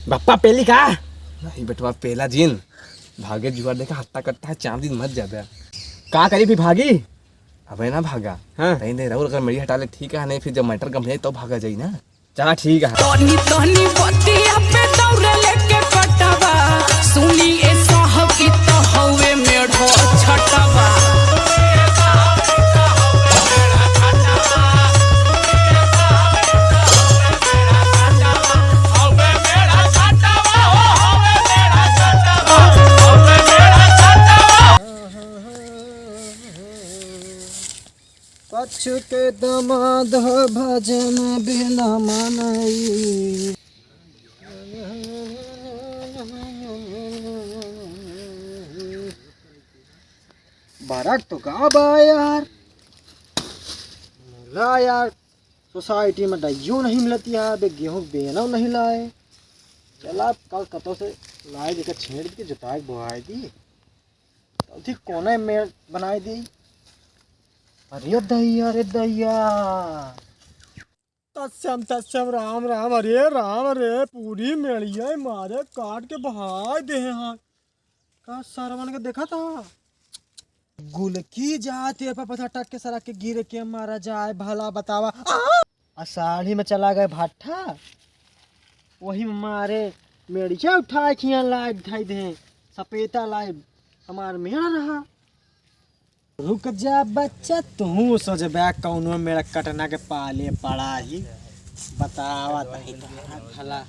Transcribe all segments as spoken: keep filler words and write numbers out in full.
बप्पा पेली का? नहीं बेटवा, पेला जिन। भागे जुआर देखा, हत्ता कट्टा है, चार दिन मत जाबे। का करी भी भागी? अबे ना भागा। हाँ। तहीं दे रउर अगर मेरी हटा ले, ठीक है, नहीं फिर जब मैटर गंभीर तो भागा जाई ना। चला ठीक है। तनी तनी बतिया पे दौड़े लेके कटवा, सुनी ए साहब की तो हवे मेढ़ो छटवा। कच्छ के दमाद हो भजन बिना मनई। बरक तो का बा यार, ला यार, सोसाइटी में डाइयो नहीं मिलती है, अबे गेहूं बेनो नहीं लाए। चला कल कतो से लाए देकर छेड़ के जुताई बुआई दी। अथी कोने में बनाई दी। अरे दैया, अरे दैया। तस्सम, तस्सम, राम, राम, अरे राम, अरे पूरी मेड़िया मारे काट के बहाय दे हैं। का सरवन के देखा था? गुलकी जाते पर पत्थर टक के सड़क के गिर के मारा जाए, भला बतावा। आ! आ साड़ी में चला गए भट्ठा, वही में मारे मेड़िया उठाए खिया लाइव धाई दे, सपेटा लाइव हमार मेड़ रहा। रुक जा बच्चा, तू सोचबा कौनो मेड़ कटना के पाले पड़ा ही, बतावा तही तोहरा भला।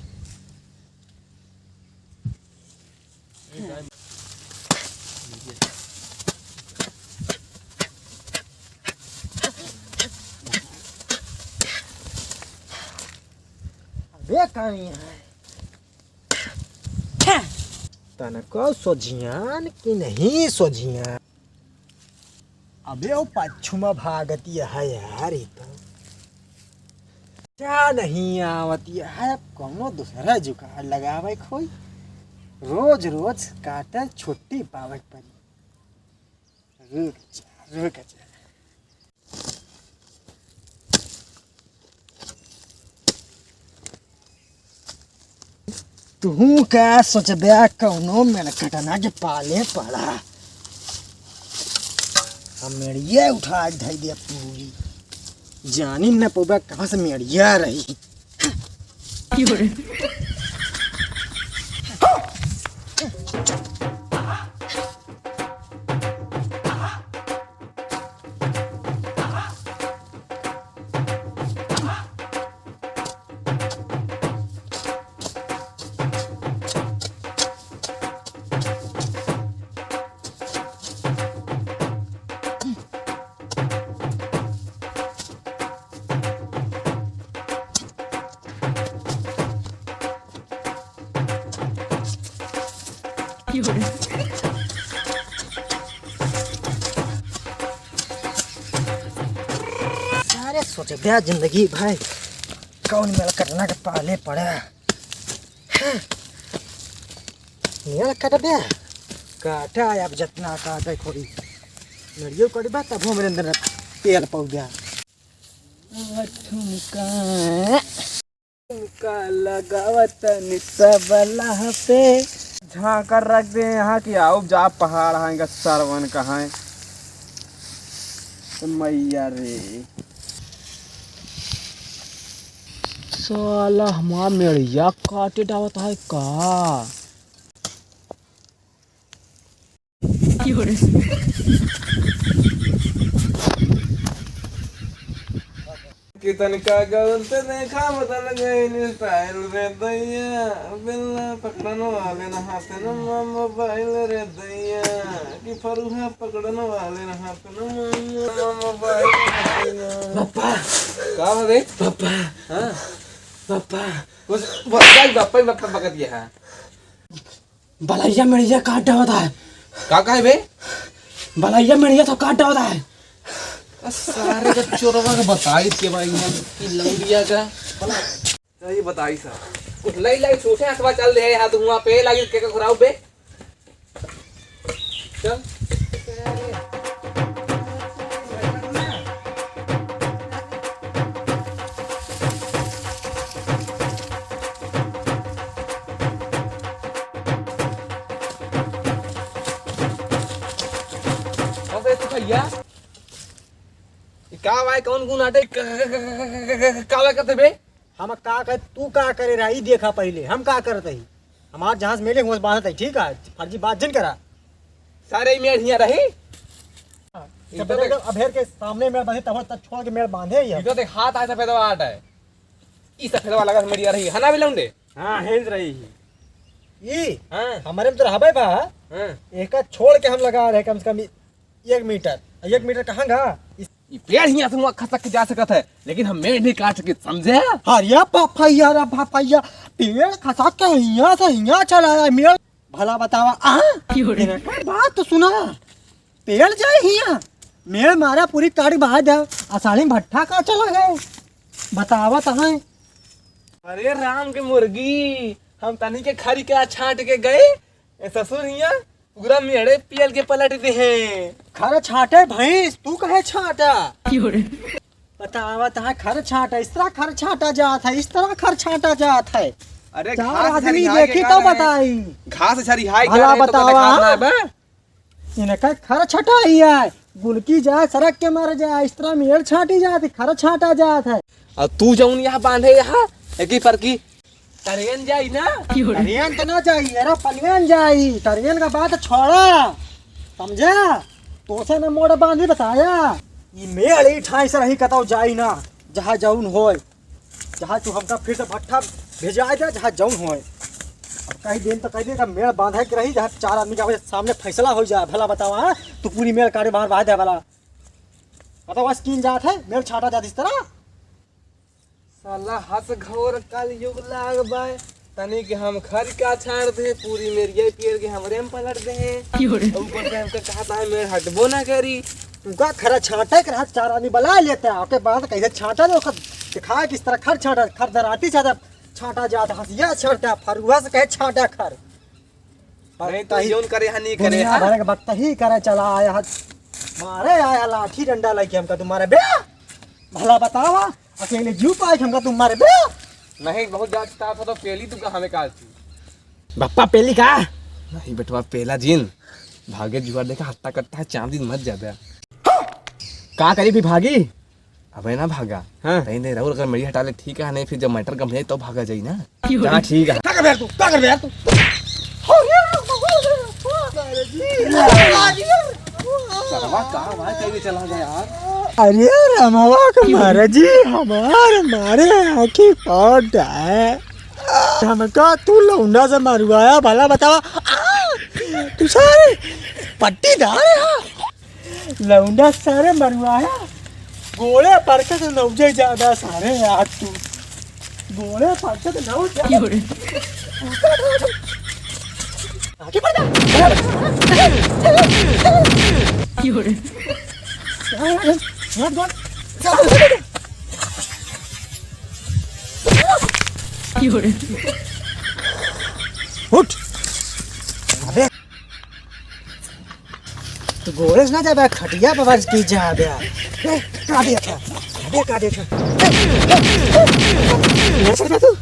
अबे कहीं है। तनको सोझियान कि नहीं सोझियान? अबे वो पच्छुमा भागती है यार, ये तो क्या नहीं आवती है। अब कौनो दूसरा जुगाड़ लगावे खोई, रोज रोज काटे छुट्टी पावे के पड़ी। रुक जा, रुक जा। तू का सोचबे कौनो मेड़कटना के पाले पड़ा। हम मेड़िए उठा के धई दे पूरी। जानी न पौबे कहाँ से मेड़िया रही। सारे सोचे बे जिंदगी भाई, कौन मेड़कटना के पाले पड़ा। मेड़कटबे, काटा अब जितना काटे खोई। मेड़ियो कटबा तब हम अंदर तेल पौधा। ठुमका। का लगावत निसबला पे। झांकर रख दे यहाँ की, आउब जा पहाड़ हाँ, इनका सरवन कहाँ है? तो मैया रे। साला हमार मेड़िया काटे डावत है का? कितन का गलत देखा बदल गइल स्टाइल रे दैया, बिल्ला पकड़न वाले न हाथ न मोबाइल रे दैया, कि फरुहा पकड़न वाले न हाथ न मोबाइल रे दैया। पापा। का हो रे? पापा। हाँ? पापा। कुछ बच्चा ही पापा ही पापा पकड़ दिया है। बलैया मेड़िया काट डावत है। का कहे बे? बलैया मेड़िया तो काट डावत है। आ, सारे का चोरवा के बताई के भाई हम की लौंडिया का। सही बताई सर। कुछ लई लई सोचे हथवा चल दे हाथ हुआ पे लागी के का घुराऊ बे। चल। या? ई का भाई, कौन गुण आटे? क-, क-, क-, क-, क-, क-, का भाई करते बे? हम का करे, तू का करे रहा, ई देखा पहिले, हम का करत ही? हमार जहाज मेले हुआ बांधत है, ठीक है? फर्जी बात जिन करा। सारे मेड़ हिया रही। जब इधर देख, अभेर के सामने मेड़ बांधे, तब तक छोड़ के मेड़ बांधे ही हम। इधर देख, हाथ आए सफेदवा आटा है। ई सफेदवा लगा मेड़िया रही, है ना बे लौंडे? हाँ, हेंज रही है। ई? हाँ। हमारे में तो रहबे बा। हाँ। एका छोड़ के हम लगा रहे कम से कम एक मीटर। एक मीटर कहाँ गा? इस ई पेड़ हियाँ से हुआँ खसक के जा सकत है, लेकिन हम मेड़ नहीं काट सके, समझे? अरे बापा यार, बापा यार, पेड़ खसक के हियाँ से हियाँ चला आया, मेड़ भला बतावा, आ? क्यों रे? मेरे का बात तो सुना, पेड़ जाए हियाँ, मेड़ मारा पूरी काट बहा दे, आषाढ़ी में भट्ठा का चला गए, बतावा तो है। अरे राम के मुर्गी, हम तनी के खरी का छांट के गए, ए ससुर हियाँ पूरा मेड़े पेल के पलट दे हैं। खर छाटे भैंस, तू कहे छाटा? क्यों रे? बतावा तहाँ खर छाटा, इस तरह खर छाटा जात है, इस तरह खर छाटा जात है। अरे चार घास आदमी झरिहाए के देखी का तो रहे? बताई। घास झरिहाए के भला रहे तो बतावा। देखात ना बा? इनका खर छटाई है, गुलकी जाए, सरक के मर जाए, इस तरह मेड़ छाटी जात है, खर छाटा जात है। और तू जौन यहाँ बांधे यहाँ, एकी पर की टरेन जाई ना? क्यों रे? टरेन तो ना जाई, अरे पलियन जाई, टरेन का बात छोड़ा, समझा? तोसे ना मोड़ बांधी बताया, ई मेड़ ई ठाई से रही कतौ जाई ना, जहाँ जौन होय, जहाँ तू हमका फिर से भट्ठा भेजाए दे, जहाँ जौन होय। अब कई दिन तो कई दिन का मेड़ बांधे के रही, जहाँ चार आदमी का सामने फैसला हो जाए, भला बतावा, हाँ? तू पूरी मेड़ काटे बाहर बाहर दे भला। बतावा, स्कीन जात है, मेड़ छाटा जात इस तरह। साला हंस घोर कलयुग लाग बाय। तनी के हम खर का छाड़ दे, पूरी मेरिया पेल के हमरे में पलट दे। क्यों रे? ऊपर से हमका कहत है मेड़ हटबो ना करी। तू का खरा छाटे के रहत, चार आदमी बला लेते हैं, ओके बाद कैसे छाटा दे, ओकर दिखा किस तरह खर छाटा, खर दराती छाटा, छाटा जात, हंसिया छाटा, फरुआ से कहे छाटा खर। नहीं तो बकतही, जौन करे हा, नहीं करे दुनिया हा। भर के बकतही करे चला आया हा। मारे आया लाठी डंडा लेके हमका तू मारे बे। भला बतावा, अकेले जीव पाए के हमका तू मारे बे। नहीं, बहुत ज्यादा चितावत हो तो पेली तू का हमें काल थी। बप्पा पेली का? नहीं बेटवा, पेला जिन। भागे जुआ देखा, हत्ता कट्टा है, चांद दिन मत जाबे। का करी भी भागी? अबे ना भागा। हाँ। तहीं दे राहुल, अगर मेरी हटा ले ठीक है, नहीं फिर जब मैटर गंभीर तो भागा जाई ना। क्यों? चला ठीक है। का करबे यार तू? का करबे यार तू? सरवा का भाई कहीं चला गया यार। अरे रमवा के मारे जी, हमार मारे आँखी फाड़ है। हमका तू लौंडा से मरवाया, भला बतावा। आ, तू सारे पट्टीदार है। लौंडा सारे मरवाया, गोड़े पर के तो नौजे ज्यादा सारे यार तू। गोड़े पर के तो नौजे। क्यों रे? आगे बढ़ जा। क्यों रे? क्यों रे? उठ। अबे। तो गोड़े से ना जाबे, खटिया पर बस की जाबे। ए, का देखा? अबे का देखा? ए, ए, ए, ए, ना चढ़ जा तू।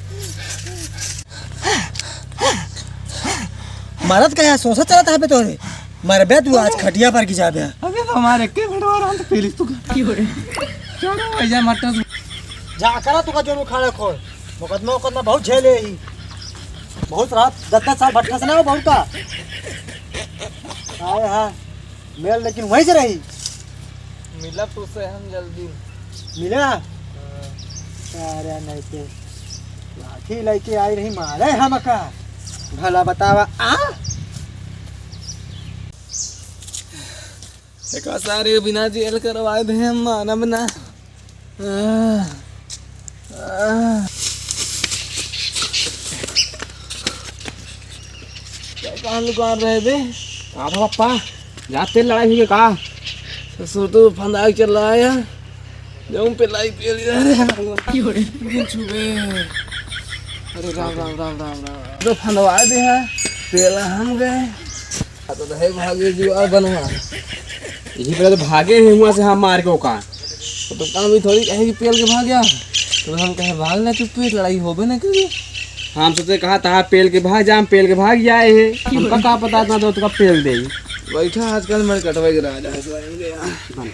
मरद का यहाँ सोचा चलत है बे तोरे? मरबे तू आज खटिया पर की जाबे। अबे तो हमारे के भेड़वा रहा तो पीली तू का। चलो भैया मटन। जा करा तू का जोन उखाड़ा खोल। मुकदमा उकदमा बहुत झेले ही। बहुत रात दस दस साल भट्ठा से ना हो बहुत का। आए हाँ। मेल लेकिन वहीं से रही। मिला तो से हम जल्दी। मिला? हाँ। अरे नहीं ते लाठी लेके आई रही मारे हमका। भला बतावा आ? एका सारे बिना जेल करवाए दे हम मानब ना। आह, आह। क्या कहाँ लुका रहे बे? कहाँ था पप्पा? जा तेल लड़ाई हुई का? ससुर तो फंदा के चल रहा है। जाऊँ पे लाई पे लिया रे। क्यों रे? दिन छुबे। अरे राम, राम, राम, राम, राम। तो फंदवा दे है। पेला हम गए। आ तो रहे भागे जुआ बनवा। यही पहले तो भागे हैं हुआ से हम मार के ओका। तो, तो काम ही थोड़ी कहे कि पेल के भाग गया। तो हम कहे भाग ना चुप्पे, लड़ाई होबे ना करी। हम सोचे कहा था पेल के भाग जा, हम पेल के भाग जाए है। हमका का पता इतना तो तुका पेल दे। बैठा, आजकल मरकटवा के राज है, साहब के यहाँ।